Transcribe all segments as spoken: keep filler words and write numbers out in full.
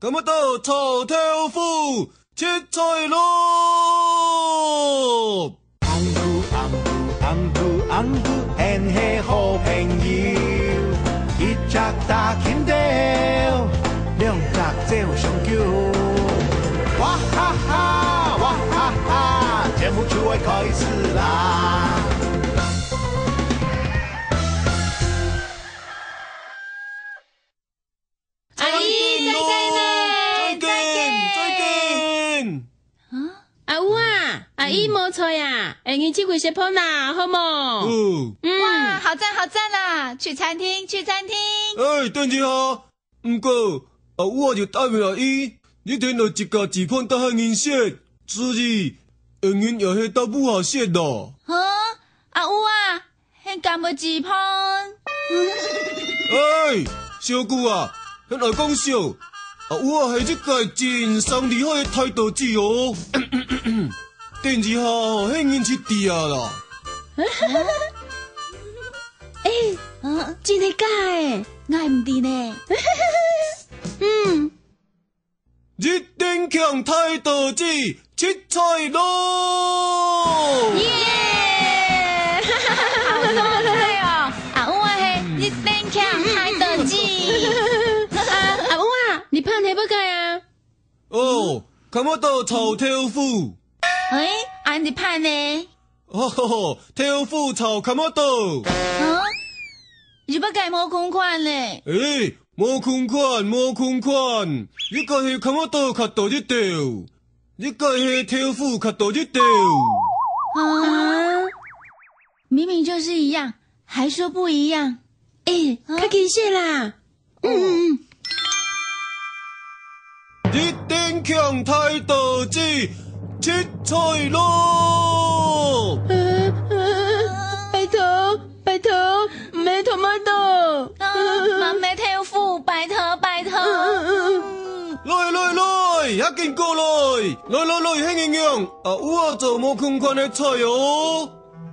柑仔刀炒豆腐，切菜咯！紅菇，紅菇，紅菇，紅菇，𫣆係好朋友。一隻打跈斗，兩隻走相救。哇哈哈，哇哈哈，節目就愛開始啦！ 阿姨，再見呢！再見，再見！啊，阿烏啊，阿姨無在啊，𫣆人去食飯啦，好無？嗯。哇，好讚，好讚啊！去餐廳，去餐廳！哎，等一下，毋過，阿烏啊就答應阿姨，一定愛自家煮飯分客人食，所以，𫣆人也係到屋下食咯。哈，阿烏啊， 你敢會煮飯？哎，小姑啊，你愛講笑，啊，我係一個真生理好个大肚子哦。等一下，你人就知啊啦。哎，啊，真个假个？𠊎毋知呢。嗯。 一等強大肚子，出菜咯！耶！好厲害哦！啊，有啊嘿，一等強大肚子。啊，啊，有啊，你拍哪一个啊？哦，柑仔刀炒豆腐。哎，啊，你拍呢？ 哦，豆腐炒柑仔刀。啊？有麼个無共款呢？誒，無共款，無共款。一個係柑仔刀較大一兜，一個係豆腐較大一兜。啊？明明就是一樣，還說不一樣。誒，啊？較近些啦。 嗯，嗯，嗯。一等強大肚子，出菜咯！呃，呃，拜託，拜託，毋係tomato。啊，嘛毋係豆腐，拜託，拜託。嗯，嗯，嗯。來，來，來，較緊過來！來，來，來，恁樣，啊，有啊做無共款个菜哦。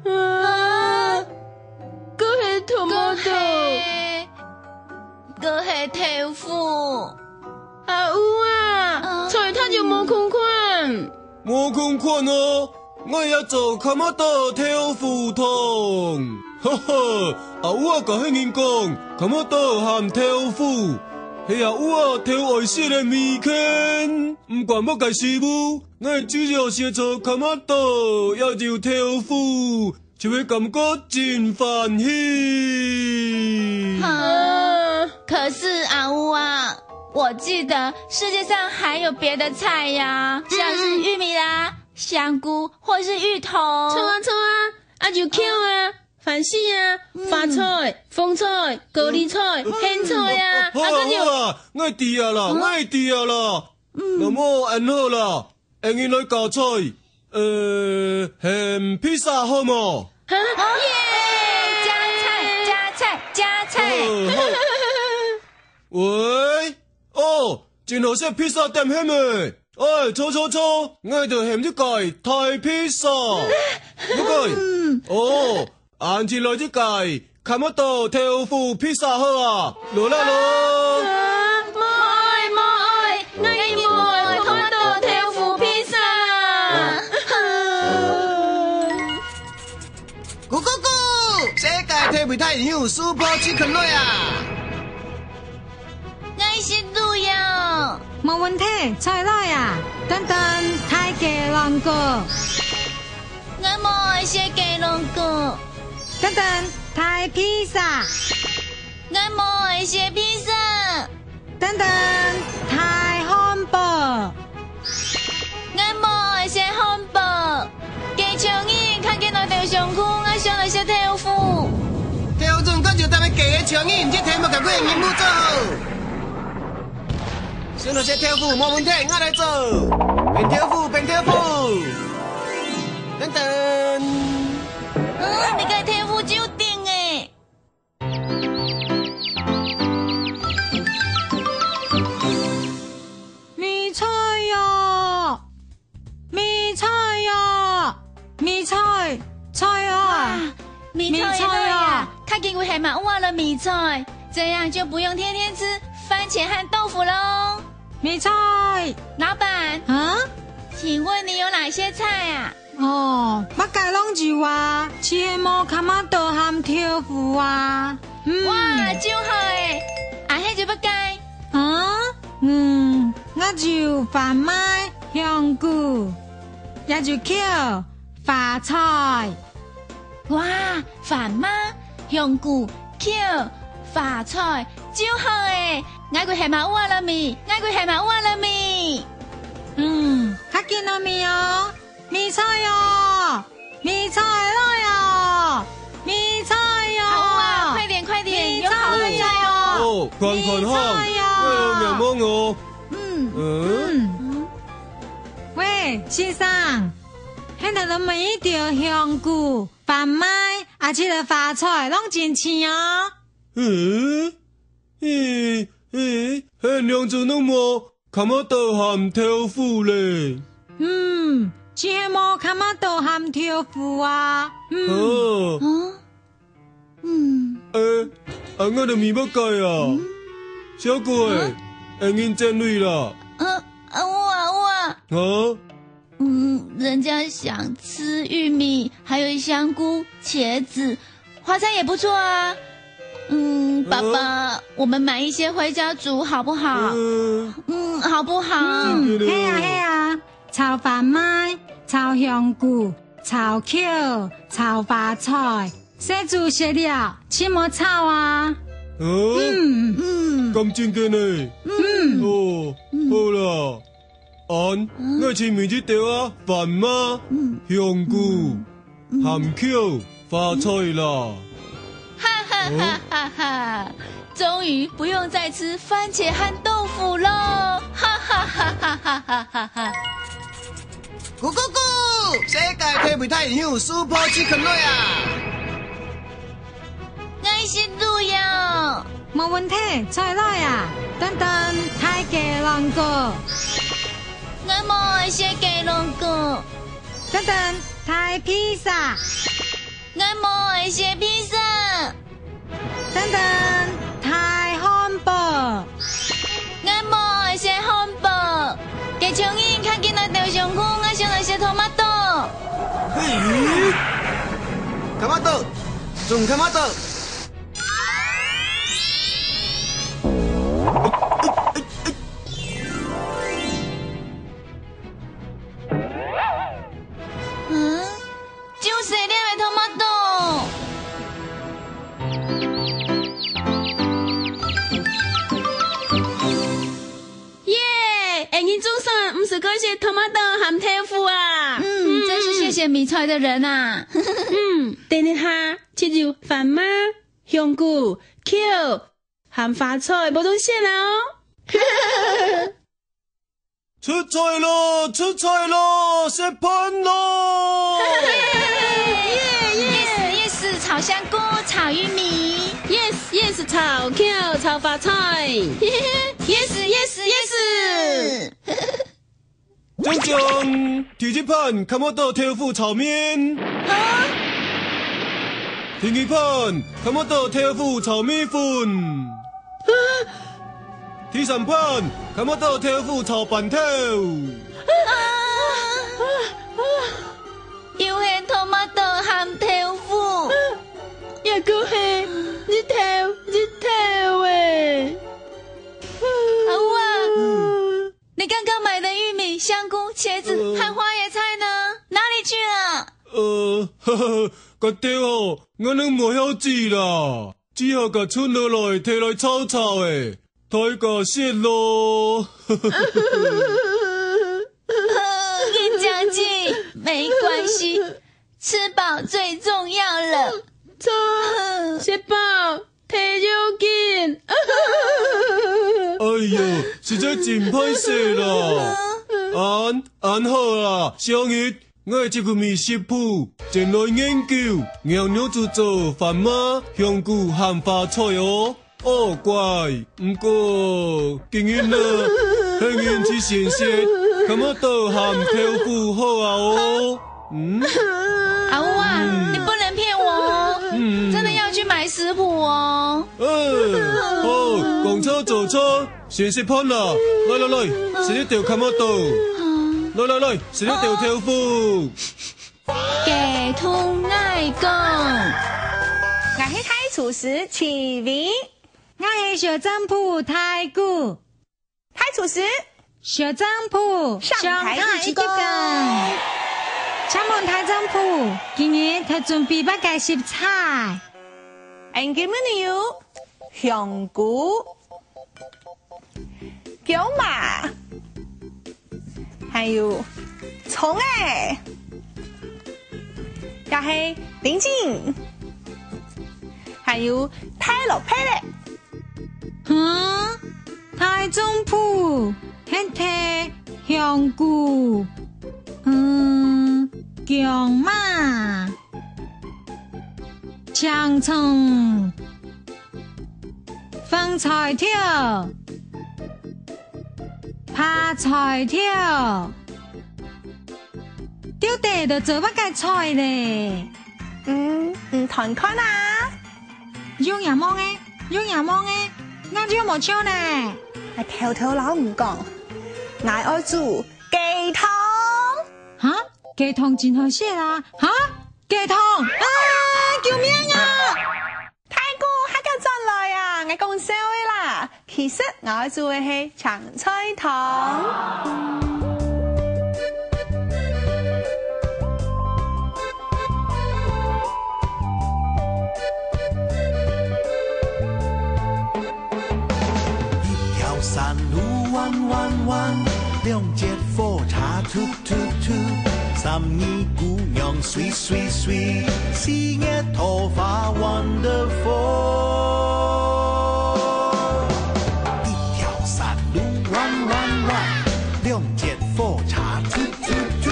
啊，該係tomato。該係 該係豆腐。啊，有啊，啊。菜單就無共款。無共款哦，𠊎也做柑仔刀豆腐湯。哈哈，啊，有啊，甲恁樣講，柑仔刀和豆腐，係啊，有啊，豆愛食个物件。毋管麼个食物，𠊎只要寫做柑仔刀，也就豆腐， 就會感覺真歡喜。啊，可是啊，有啊，我記得世界上還有別的菜呀，像是玉米啦、香菇或是芋頭。著啊，著啊，啊，就茄啊、番薯啊、花菜、紅菜、高麗菜、莧菜啊，好啊，啊，還有好啊，𠊎知啊啦，嗯。𠊎知啊啦。嗯。那麼恁好啦， 𫣆人來加菜，呃，喊披薩好無？哈？耶！加菜，加菜，加菜！好，好。喂，哦，真好食披薩店喊誒。哎，著，著，著，𠊎就喊一個大披薩。一個，哦， 恁樣來一個，柑仔刀豆腐披薩好啊，來啦來！啊，無愛，無愛，𠊎也無愛柑仔刀豆腐披薩。咕咕咕，世界地位大英雄Super Chicken來啊！ 𠊎食豬肉。無問題，菜來啊！等等，大雞卵糕。𠊎無愛食雞卵糕。等等，大披薩。𠊎無愛食披薩。等等，大漢堡。 𠊎無愛食漢堡。雞腸人，較緊來鬥相共，𠊎想來食豆腐。豆總，該就等於雞个腸人，這題目甲佢个任務做好。想來食豆腐，無問題，𠊎來做。變豆腐，變豆腐。等等。嗯，你个豆腐就定誒。 味菜喲，味菜喲，味菜，菜哦。哇，味菜一來啊，味菜哦。較緊會喊嘛，有啊了味菜，這樣就不用天天吃番茄和豆腐嘍。米菜。老闆，啊？請問你有哪些菜啊？哦，麼个攏有啊，只係無卡瑪豆和豆腐啊。嗯。哇，真好欸！啊，該就麼个？啊？嗯，𠊎有番麥、香菇，也有茄、花菜。 哇，番麥、香菇、茄、花菜，真好欸！𠊎个係嘛有啊了咪？𠊎个係嘛有啊了咪？嗯，較緊啊咪哦，米菜哦，米菜來哦，米菜哦！好啊，快點快點，有好運來哦！哦，看看哈，米菜哦！𠊎有眼光哦。嗯。嗯。嗯。喂，先生，現在都買一條香菇。 番麥，啊，這个花菜攏真鮮哦。嗯？咦，咦，係兩種攏無，卡瑪豆和豆腐咧。嗯，只係無卡瑪豆和豆腐啊。嗯。哦。啊？嗯。欸，啊，𠊎个米要改啊。嗯？小鬼，啊？會人整理啦。啊，啊，有啊，有啊。啊？ 嗯，人家想吃玉米，還有香菇、茄子，花菜也不錯啊。嗯，爸爸，呃。我們買一些回家煮好不好？呃。嗯，好不好？嗯，係啊，係啊，炒番麥，炒香菇，炒茄，炒花菜，洗煮洗了，盡無炒啊。呃？嗯。嗯。咁真个呢？嗯。哦，好啦。 恁，嗯。𠊎先買一兜啊，番麥、嗯。香菇、嗯。嗯。含茄、花菜啦。哈哈哈哈哈！終於不用再吃番茄和豆腐囉！哈哈哈哈哈哈哈哈！咕咕咕！世界地位大英雄Super Chicken來啊！ 𠊎食豬油。無問題，菜來啊！等等，大雞卵糕。𠊎無愛食雞卵糕。等等，大披薩。𠊎無愛食披薩。等等，大漢堡。 𠊎無愛食漢堡。該像你較緊來兜上課，𠊎想來食tomato。嘿，tomato，種tomato。嗯？ 就係這个tomato。耶！𠊎人總算毋使過食tomato和豆腐啊！嗯，真是謝謝米菜的人啊！嗯，等一下，就有番麥、香菇、茄和花菜，無中選啊哦！ 出菜咯，出菜咯，食飯咯！Yes，yes，炒香菇，炒玉米。Yes，yes，炒茄，炒花菜。Yes，yes，yes。锺锺，第一盤，tomato豆腐炒麵。啊？第二盤，tomato豆腐炒米粉。啊？ 第三盤，tomato豆腐炒粄條。啊！又係tomato和豆腐。也過係日頭，日頭欸。阿母啊，你剛剛買的玉米、香菇、茄子和花椰菜呢？哪裡去了？呃，呵呵，該兜哦，𠊎攏無曉煮啦。 只好共賰落來提來炒炒欸，大家食咯。緊張緊，沒關係，吃飽最重要了。著，食飽忒要緊。哎喲，實在真歹勢啦。恁，恁好啦，小日 𠊎這個米食譜，正來研究，仰般做番麥、香菇和花菜哦。哦，乖，毋過，今日呢，係𠊎人去選擇，tomato和豆腐好啊哦。嗯？阿母啊，嗯。你不能騙我哦，嗯。真的要去買食譜哦。嗯，好，講錯做錯，先食飯啦！來來來，食了兜崁仔肚。來來來，食了兜豆腐。雞湯𠊎講。𠊎係大廚師徐薇。𠊎係小占卜大姑。大廚師。小占卜，上台一鞠躬。請問大占卜，今日特準備麼个食材？ 𫣆今晡日有香菇、薑嫲，還有蔥仔，也係丁精，還有大蘿蔔仔。嗯，大占卜，係忒香菇，嗯，薑嫲。 青蔥、紅菜頭、白菜頭，到底愛做麼个菜呢？嗯，你揣看啊！有影無呢？有影無呢？𠊎就無笑呢！𠊎偷偷摎你講，𠊎愛煮雞湯。哈？雞湯真好食啊！哈？ 雞湯啊！救命啊！大姑，還敢轉來啊？𠊎講笑个啦。其實𠊎愛煮个係青菜湯。一條山路彎彎彎，兩節火車突突突，三義姑娘 sweet sweet sweet，四月桃花 wonderful。一條山路彎彎彎，兩節火車突突突，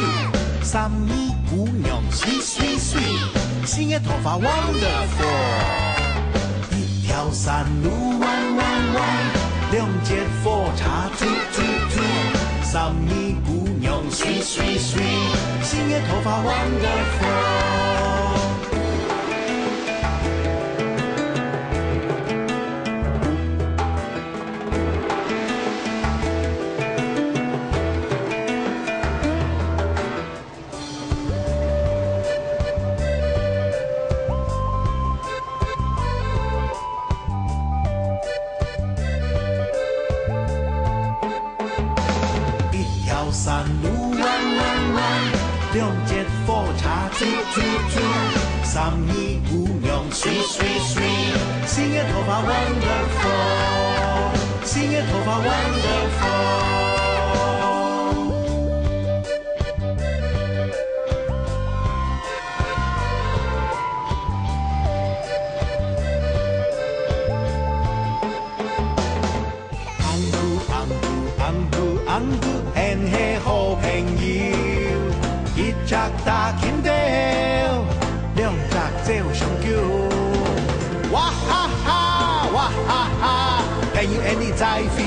三義姑娘 sweet sweet sweet，四月桃花 wonderful。 一條山路彎彎彎，兩節火車突突突，三義姑娘 sweet sweet sweet，四月桃花 wonderful。 一條山路彎彎彎，兩節火車突突突，三義姑娘 sweet sweet sweet，四月桃花 wonderful，四月桃花 wonderful。 紅姑紅姑紅姑紅姑，𫣆係好朋友，一隻打緊兜，兩隻走相救。哇哈哈，哇哈哈，朋友𫣆俚在飛